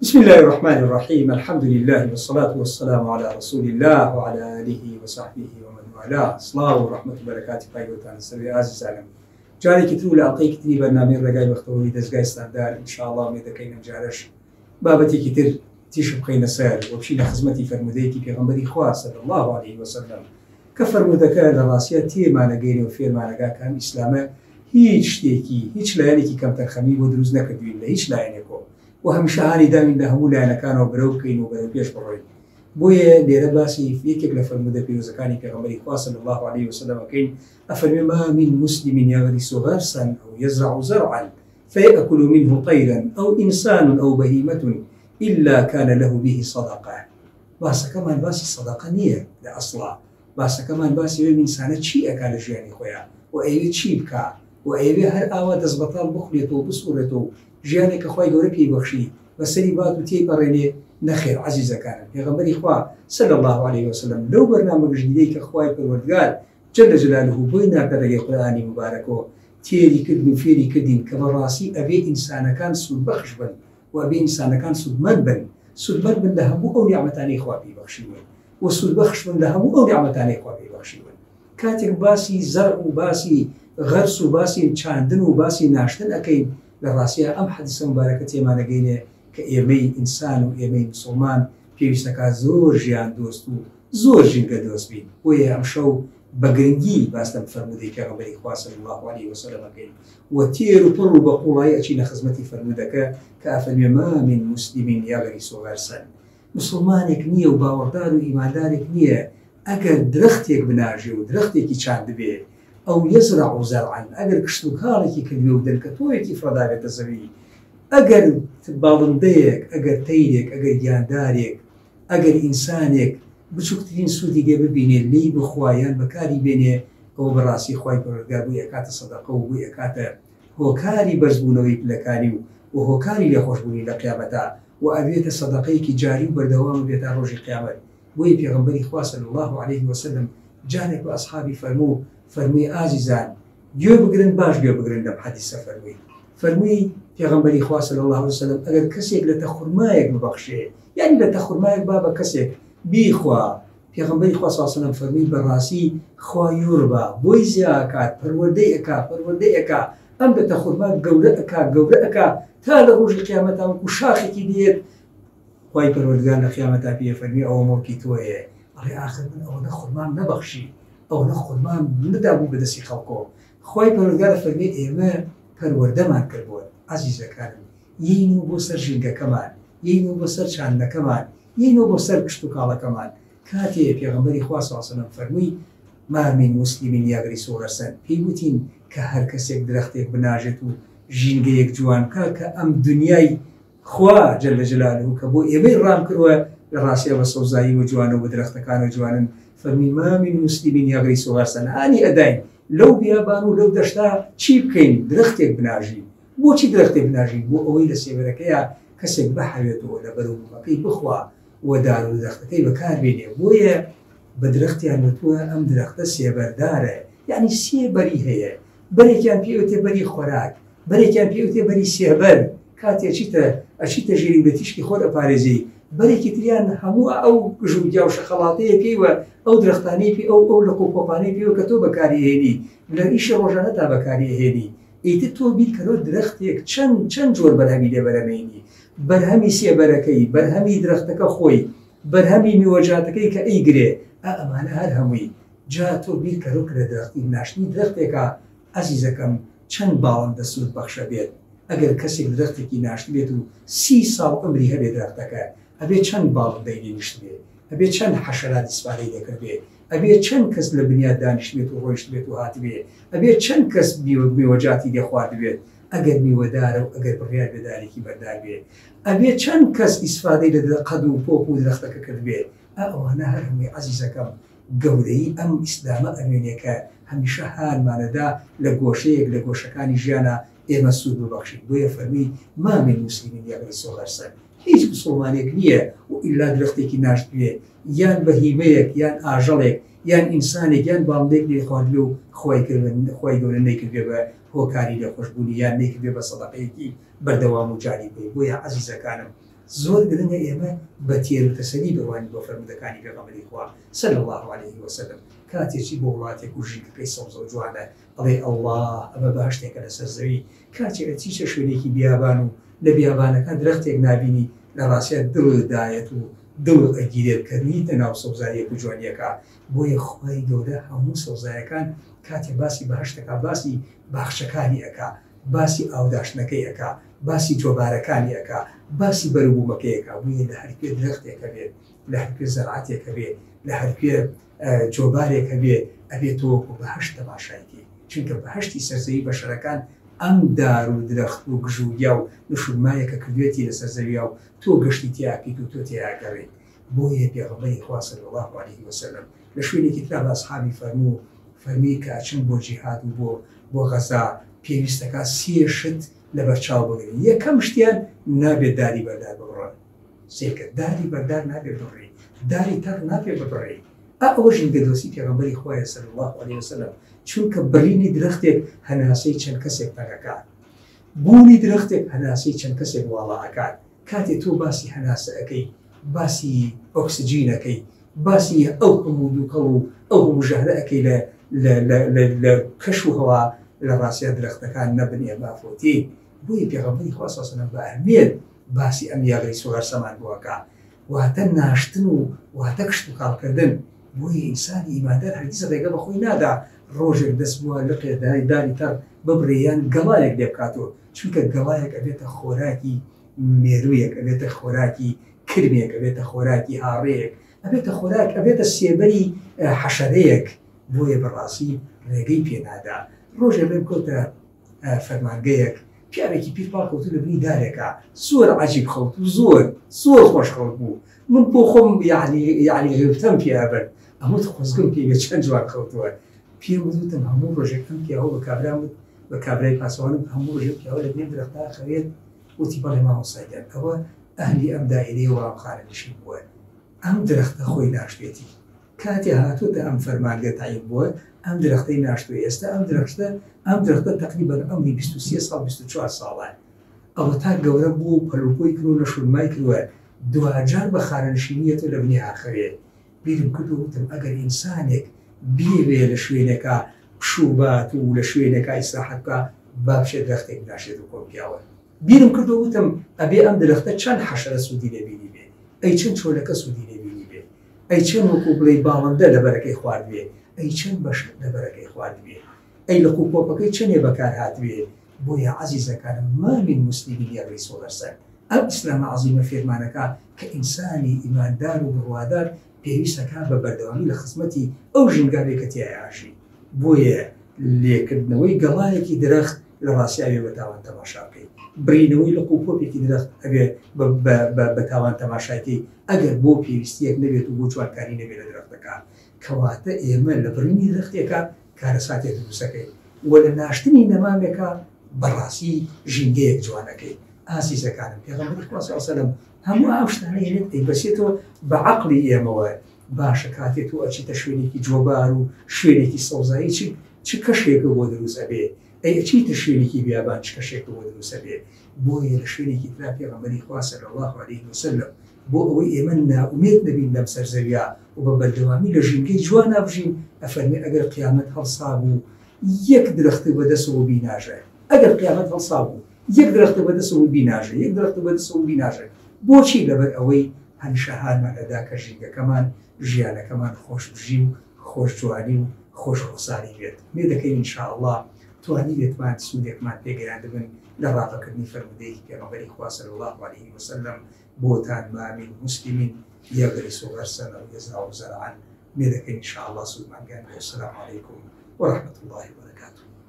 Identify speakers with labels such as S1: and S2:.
S1: بسم اللە الرحمن الرحیم الحمد للە والصلاة والسلام علی رسول اللە وعلی آله وصحبه ومن والاه سڵاو و ڕەحمەت و بەرەکاتی خوای گەورەتان لەسەر بێ ئازیزانم جارێکی تر و لە ئەڵقەیەکی تری بەرنامەی ڕێگای بەختەوەری دەزگای ستاندار ان شاء اللە ئومێد دەکەین ئەمجارەش بابەتێکی تر تیشک بخەینە سەر و بچینە خزمەتی فەرموودەیەکی پێغەمبەری خوا صلی اللە علیه وسلم کە فەرموودەکە لە ڕاستیا تێمانەگەینێ و فێرمانەکا کە ئەم ئیسلامە هیچ شتێکی هیچ لایەنێکی کەمتەرخەمی بۆ دروست نەکردوین لە هیچ لایەنێکەوە و هەمیشە هانی داوین لە هەموو لایەنەکانەوە برەو بکەین و بەرەو پێش بڕۆین بۆیە لێرە باسی یەکێک لە فەرموودە پیرۆزەکانی پێغەمبەری خوا صلی اللە علیه وسلم ئەکەین ئەفەرمێ ما من مسلم یغرس غرسا او یزرع زرعا فیأکل منه طیرا او انسان او بهیمة الا کان له به صدقە. باسەکەمان باسی سەدەقە نییە لە ئەسڵا، باسەکەمان باسی ئەوەیە ئینسانە چی ئەکا لە ژیانی خۆیا و ئەیەوێ چی بکا و ئەیەوێ هەر ئاوا دەست بەتاڵ بخولێتەوە و بسوڕێتەوە و ژیانێک کە خوای گەورە پێی بەخشی بەسەری بات و تێی پەڕێنێ، نەخێر عەزیزەکانم پێغەمبەری خوا صلی اللە علیە وسلم لەو بەرنامە گشتگیرەی کە خوای پەروەردگار جل جلالە بۆی ناردە ڕێگەی قورئانی موبارەکەوە تێری کردن و فێری کردین کە بەڕاستی ئەبێ ئینسانەکان سوودبەخش بن و ئەبێ ئینسانەکان سوودمەند بن، سوودمەند بن لە هەموو ئەو نیعمەتانەی خوا پێی بەخشیون و سوودبەخش بن لە هەموو ئەو نیعمەتانەی خوا پێی بەخشیون. کاتێک باسی زەرع و باسی غەرس و باسی چاندن و باسی ناشتن ئەکەین لە ڕاستیا ئەم حەدیسە موبارەکە تێمانەگەینێ کە ئێمەی ئینسان و ئێمەی مسوڵمان پێویستەکا زۆر ژیان دۆست و زۆر ژینگە دۆست بین. بۆیە ئەمشەو بە گرنگی باس لەم فەرموودەی پێغەمبەری خوا صلی اللە علیە وسلم ئەکەین و تێر و پڕ و بە قوڵایی ئەچینە خزمەتی فەرموودەکە کە ئەفەرموێ ما من مسلم یغرس غرسا مسوڵمانێک نییە و باوەڕدار و ئیماندارێک نییە ئەگەر درەختێک بناژێ و درەختێکی چاندبێ ئەو یزرع زرعا ئەگەر کشتوکاڵێکی کردبێ و دەنکە تۆوێکی فڕەدابێتە زەوی ئەگەر باڵندەیەک ئەگەر تەیرێک ئەگەر گیاندارێک ئەگەر ئینسانێک بچوکترین سوودی لێ ببینێ لێی بخوا یان بەکاری بێنێ ئەوە بەڕاستی خوای پەروەردگار بۆی ئەکاتە سەدەقە و بۆی ئەکاتە هۆکاری بەرزبوونەوەی پلەکانی و وە هۆکاری لێخۆشبوونی لە قیامەتا وە ئەبێتە سەدەقەیەکی جاری و بەردەوام ئەبێ تا ڕۆژی قیامەت بۆیە پێغەمبەری خوا صلی اللە علیه وسلم جارێک بە ئەسحابی فەرموو فەرمووی ئازیزان گوێ بگرن باش گوێ بگرن لەم حەدیسە فەرمووی فەرمووی پێغەمبەری خوا صلی اللە علیه وسلم ئەگەر کەسێک لەتە خورمایەک ببەخشێ یانی لەتە خورمایەک با بە کەسێک بیخوا پێغەمبەری خوا صلی اللە علیه وسلم فەرمووی بەڕاستی خوا یوربا بۆی زیا ئەکات پەروەردەی ئەکا پەروەردەی ئەکا ئەم لەتە خورما گەورە ئەکا گەورە ئەکا تا لە ڕۆژی قیامەتا وەکو شاخێکی دێت خوای پەروەردگار لە قیامەتا پێی ئەفەرموێ ئەوە موڵکی تۆیە، ئەڵێ ئاخر من ئەوەنە خورمام نەبەخشی، ئەوەنە خورمام نەدابوو بە دەستی خەڵکەوە، خوای پەروەردگار ئەفەرموێ ئێمە پەروەردەمان کرد بۆت، عەزیزەکانم یەینەوە بۆ سەر ژینگەکەمان، یەینەوە بۆ سەر چاندنەکەمان، یەینەوە بۆ سەر کشتوکاڵەکەمان، کاتێ پێغەمبەری خوا صلی اللە علیە وسلم فەرمووی، ما من مسلم یغرس غرسا، پێی وتین کە هەر کەسێک درەختێک بناژێت و ژینگەیەک جوان بکا کە ئەم دونیای خوا جل جلالە کە بۆ ئێمەی ڕام کروە لە ڕاستیا بە سەوزایی وە جوانە و بە درەختەکانەوە جوانن فەرمی ما من مسلم یغرس غرسا هانی ئەداین لەو بیابان و لەو دەشتا چی بکەین درەختێک بناژین بۆچی درەختێک بناژین بۆ ئەوەی لە سێبەرەکەیا کەسێک بحەوێتەوە لە بەروبوومەکەی بخوا و دار و درەختەکەی بەکار بێنێ بۆیە بە درەختیان وتووە ئەم درەختە سێبەردارە یعنی سێ بەری هەیە بەرێکیان پێ وتێ بەری خۆراک بەرێکیان پێ وتێ بەری سێبەر کاتێ ئەچیتە ئەچیتە ژێری و لە تیشکی خۆر ئەپارێزێی بەرێکی تریان هەموو ئەو گژوگیا و شەخەڵاتەیە پێیوە ئەو درەختانەی پێ ئەو ئەو لق و پۆپانەی پێوە کە تۆ بەکاری ئەهێنی لە ئیشی ڕۆژانەتا بەکاری ئەهێنی ئیتر تۆ بیرکەرەوە درەختێک چەند چەند جۆر بەرهەمی لێ بەرهەمێنی بەرهەمی سێبەرەکەی بەرهەمی درەختەکە خۆی بەرهەمی میوەجاتەکەی کە ئەیگرێ ئا ئەمانە هەر هەمووی جا تۆ بیرکەرەوە کە لە درەختی ناشتنی درەختێکا ئەزیزەکەم چەند باڵندە سوود بەخشە بێت ئەگەر کەسێک درەختێکی ناشتبێت و سی ساڵ عومری هەبێ درەختەکە ئەبێ چەند باڵندەی لێ نیشتبێ ئەبێ چەند حەشەرات ئیسفادەی لێ کردبێ ئەبێ چەند کەس لە بنیات دانیشتبێت و ڕۆیشتبێت و هاتبێ ئەبێ چەند کەس میوەجاتی لێ خواردبێت ئەگەر میوەدارە و ئەگەر بڕیار بێ دارێکی بەردار بێ ئەبێ چەند کەس ئیسفادەی لە قەد و پۆپ و درەختەکە کردبێ ئا ئەوانە هەر هەمووی عەزیزەکەم گەورەیی ئەم ئیسلامە ئەنوێنێ کە هەمیشە هانمانەدا لە گۆشەیەک لە گۆشەکانی ژیانا ئێمە سوود ببەخشین بۆیە فەرمووی ما من مسلم یغرس غرسا هیچ مسوڵمانێک نییە و ئیلا درەختێکی ناشتبێ یان بەهیمەیەک یان ئاژەڵێک یان ئینسانێک یان باڵندەیەک لێی خواردبێ و خوای خوای گەورە نەیکردبێ بە هۆکاری لێخۆشبوونی یان نەیکردبێ بە سەدەقەیەکی بەردەوام و جاری بۆی بۆیە عەزیزەکانم. زۆر گرنگە ئێمە بە تێر و تەسەلی بڕوانین بۆ فەرموودەکانی پێغەمبەری خوا صلی اللە علیه وسلم کاتێ چی بۆ وڵاتێک و ژینگەکەی سەوزە و جوانە ئەڵێی ئەڵڵا ئەمە بەهەشتێکە لەسەر زەوی کاتێ ئەچیتە شوێنێکی بیابان و لە بیابانەکان درەختێک نابینی لە ڕاستیا دڵت دایەت و دڵت ئەگیرێت کە نیتە ناو سەوزاییەک و جوانیەکە بۆیە خوای گەورە هەموو سەوزایەکان کاتێ باسی بەهەشت ئەکا باسی باخچەکانی ئەکا باسی ئاوداشتنەکەی ئەکا باسی جۆبارەکانی ئەکا باسی بەروبوومەکەی ئەکا بۆیە لە هەرکوێ درەختێک هەبێت لە هەرکوێ زەرعەتێک هەبێ لە هەرکوێ جۆبارێک هەبێ ئەبێ تۆ وەکو بەهەشت تەماشای کەی چونکە بەهەشتی سەرزەوی بەشەرەکان ئەم دار و درەخت و گژ و گیا و نشونمایە کە کردوێتی لەسەر زەویا و تۆ گەشتی تیا ئەکەیت و تۆ تێیا ئەگەڕێیت بۆیە پێغەمبەری خوا صلی اللە علیه وسلم لە شوێنێکی ترا بە ئەسحابی فەرموو فەرمی کە ئەچن بۆ جیهاد و بۆ بۆ غەزا پێویستەکا سێ شت لەبەرچاو بگرن یەکەم شتیان نابێت داری بەردار ببڕن سەیرکە داری بەردار نابێ ببڕی داری تەڕ نابێ ببڕی ئا ئەوە ژینگەدۆستی پێغەمبەری خوایە صلی اللە علیه وسلم چونکە بڕینی درەختێک هەناسەی چەند کەسێک تەنگ ئەکات بوونی درەختێک هەناسەی چەند کەسێک واڵا ئەکات کاتێ تۆ باسی هەناسە ئەکەی باسی ئۆکسجین ئەکەی باسی ئەو هەموو دووکەڵ و ئەو هەموو ژەهرە ئەکەی لە لە لە لە لە کەش و هەوا لە ڕاستیا درەختەکان نەبن ئێمە ئەفەوتێین بۆیە پێغەمبەری خوا صلی اللە علیه وسلم بە ئەهمیەت باسی ئەم یاغریس و غەرسەمان بۆ ئەکا واتە ناشتن و واتە کشتوکاڵکردن بۆیە ئینسانی ئیماندار هەرگیز ڕێگە بە خۆی نادا ڕۆژێک دەست بووە لقێ داری داری تەڕ ببڕێ یان گەڵایەک لێ بکاتەوە چونکە گەڵایەک ئەبێتە خۆراکی مێروویەک ئەبێتە خۆراکی کرمێک ئەبێتە خۆراکی هاڕەیەک ئەبێتە خۆراک ئەبێتە سێبەری حەشەرەیەک بۆیە بەڕاستی ڕێگەی پێ نادا ڕۆژێ ڕێم کەوتە فەرمانگەیەک پیاوێکی پیر پاڵ کەوتوو لە بنی دارێکا زۆر عەجیب خەوت و زۆر زۆر خۆش خەوت بوو من بۆ خۆم یعنی یعنی غیبتەم پێ ئەبرد ئەموت خۆزگەم پێ بێ چەند جوان خەوتووە پێم وت وتم هەموو ڕۆژێک ئەم پیاوە بە کابرام وت بە کابرای پاسەوانم هەموو ڕۆژێک پیاوە لە بنی درەختا خەوێت وتی بەڵێ مامۆستا گیان ئەوە ئەهلی ئەم دائیرەیە وەڵام خانەنشین بووە ئەم درەختە خۆی ناشتێتی کاتێ هاتۆتە ئەم فەرمانگە تەعین بووە ئەم درەختەی ناشتووە ئێستا ئەم درەختە ئەم درەختە تەقریبەن عومری 23 ساڵ 24 ساڵە ئەوەتا گەورە بوو و پەلوپۆی کردووە نەشونمای کردووە دواجار بە خانەنشینیەتەوە لە بنی ئاخەوێ بیرم کردەوە وتم ئەگەر ئینسانێک بیەوێ لە شوێنێکا پشوو بات و لە شوێنێکا ئیسراحەت بکا با بچێت درەختێک بناشێت و کۆم پیاوە بیرم کردەوە وتم ئەبێ ئەم درەختە چەند حەشەرە سوودی لێ بینیبێ ئەی چەند چۆلەکە سوودی لێ بینیبێ ئەی چەند وەکو بڵێی باڵندە لەبەرەکەی خواردبێ ئەی چەند بەشەر لەبەرەکەی خواردبێ ئەی لق و پۆپەکەی چەنێ بەکار هاتبێ بۆیە عەزیزەکانم ما من مسلم یغرس غرسا ئەم ئیسلامە عەزیمە فێرمانەکا کە ئینسانی ئیماندار و بڕوادار پێویستەکا بە بەردەوامی لە خزمەتی ئەو ژینگا بێ کە تیایا ئەژی بۆیە لێکردنەوەی گەڵایەکی درەخت لە ڕاستیا ئەبێ بە تاوان تەماشا بکەی بڕینەوەی لق و پۆپێکی درەخت ئەبێ بە تاوان تەماشای کەی ئەگەر بۆ پێویستیەک نەبێت و بۆ جوانکاری نەبێت لە درەختەکە کەواتە ئێمە لە بڕینی درەختێکا کارەساتێک دروستەکەین و لە ناشتنی نەمامێکا بەڕاستی ژینگەیەک جوانەکەی ئازیزەکانم پێغەمبەری خوا صلی الله علیه و سلم هەموو ئەم شتانە هێنێت ئەیبەسێتەوە بە عەقڵی ئێمەوە باشە کاتێ تۆ ئەچیتە شوێنێکی جۆبار و شوێنێکی سەوزایی چ چ کەشێکە بۆ دروست ئەبێ ئەی ئەچیتە شوێنێکی بیابان چ کەشێکە بۆ دروست ئەبێ بۆیە لە شوێنێکی ترا پێغەمبەری خوا صلی اللە علیه وسلم بۆ ئەوەی ئێمە نائومێد نەبین لەم سەر زەویا و بە بەردەوامی لە ژینگەی جوانا بژین ئەفەرمێ ئەگەر قیامەت هەڵسابوو یەک درەختت بەدەسەوە بیناژە ئەگەر قیامەت هەڵسابوو یەک درەختت بەدەسەوە بیناژە یەک درەختت بەدەسەوە بیناژە بۆچی لەبەر ئەوەی هەمیشە هانمان ئەدا کە ژینگەکەمان ژیانەکەمان خۆش بژی و خۆش جوانی و خۆش ڕوخساری بێت ئومێد دەکەین ان شاء اللە توانیبێتمان سوودێکمان پێ گەیاندبن لە ڕاڤەکردنی فەرموودەیەکی پێغەمبەری خوا صلی اللە علیه وسلم بۆتان ما من مسلم یغرس غرسا او یزرع زرعا ئومێد دەکەین ان شاء اللە سوودمان گەیاندبێت والسلام علیکم ورحمة اللە وبرکاته.